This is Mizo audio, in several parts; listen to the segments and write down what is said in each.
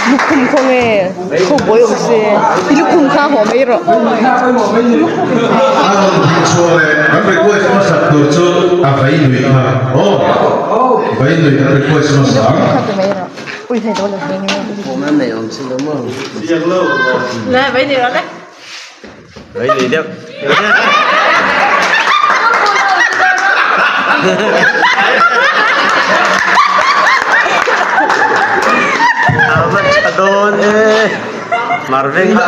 Lukhum khaw nge khaw buai awm se i lukhum kha haw mai rawh. A rawn tih chhuah leh kan request hmasak tur chu a vei nuih kha aw vei nuih kan request hmasa ang. Vei nuih deuh. A va tha dawn e Marvin kha.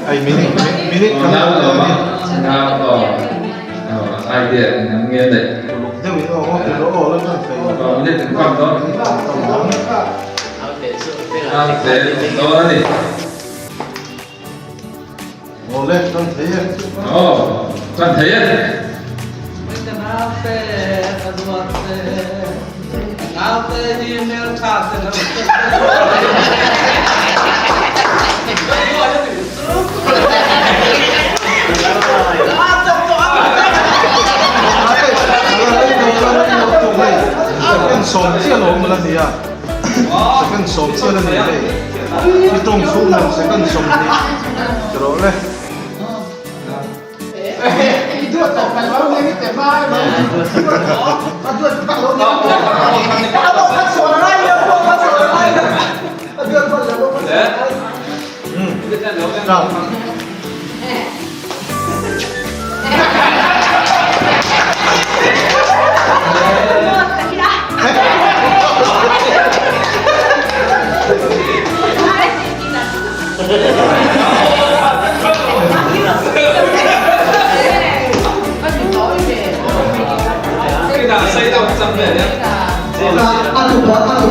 Ai minute minute kan lo lo ni. Idea eng nge le. Uluk deuh in aw aw aw la tan thei. Minute kan kam dawn. Ang te dawn ani. Aw le tan thei e. Aw tan thei e. Second sawm chiah lo awm la nia. Second sawm chiah la ni hei. I tawng chhung nen second 20 ti rawh le.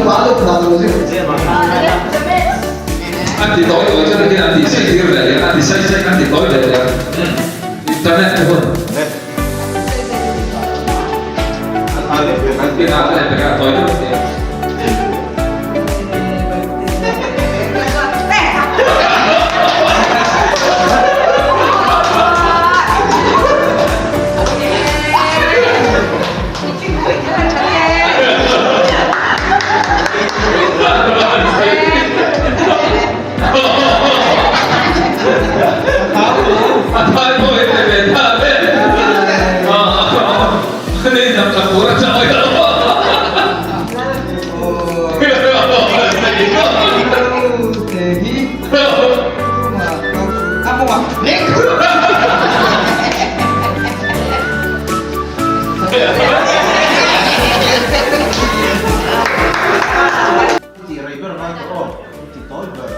An ti tawi tawi chuan hian an ti sei tir leh leh a, an ti sei sei an ti tawi leh leh a. Internet te hun. An ti a leh pek a tawi deuh a nia. Tih rei ber ngai tawh aw, in ti tawi ber.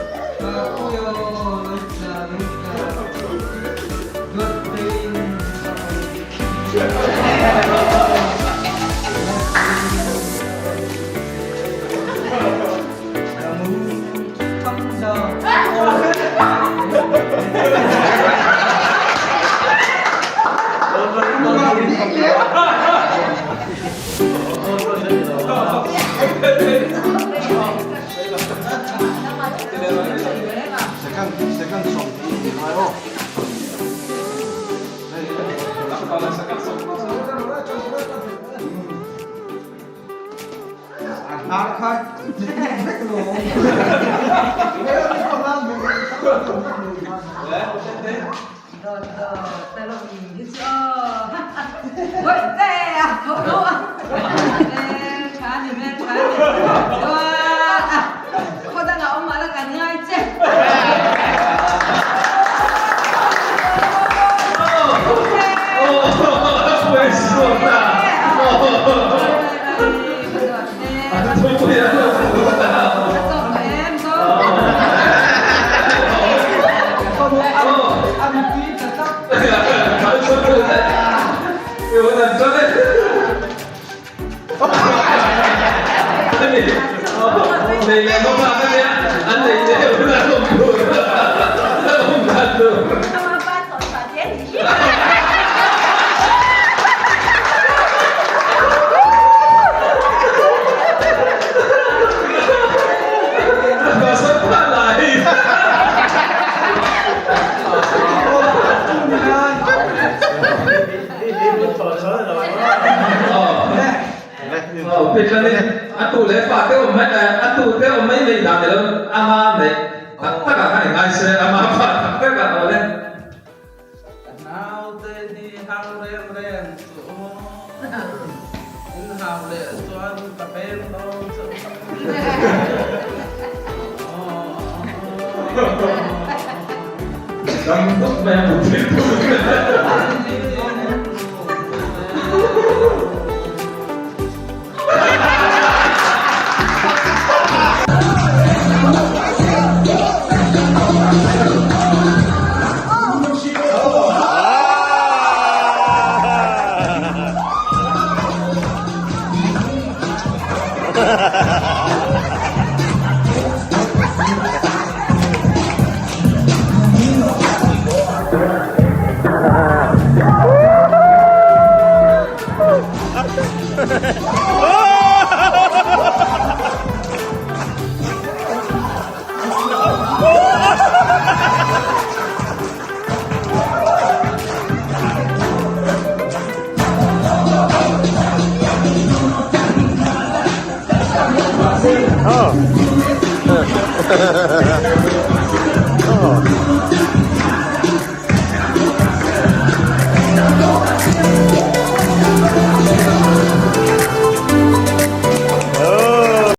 Second second sawm tih i ti ngai aw.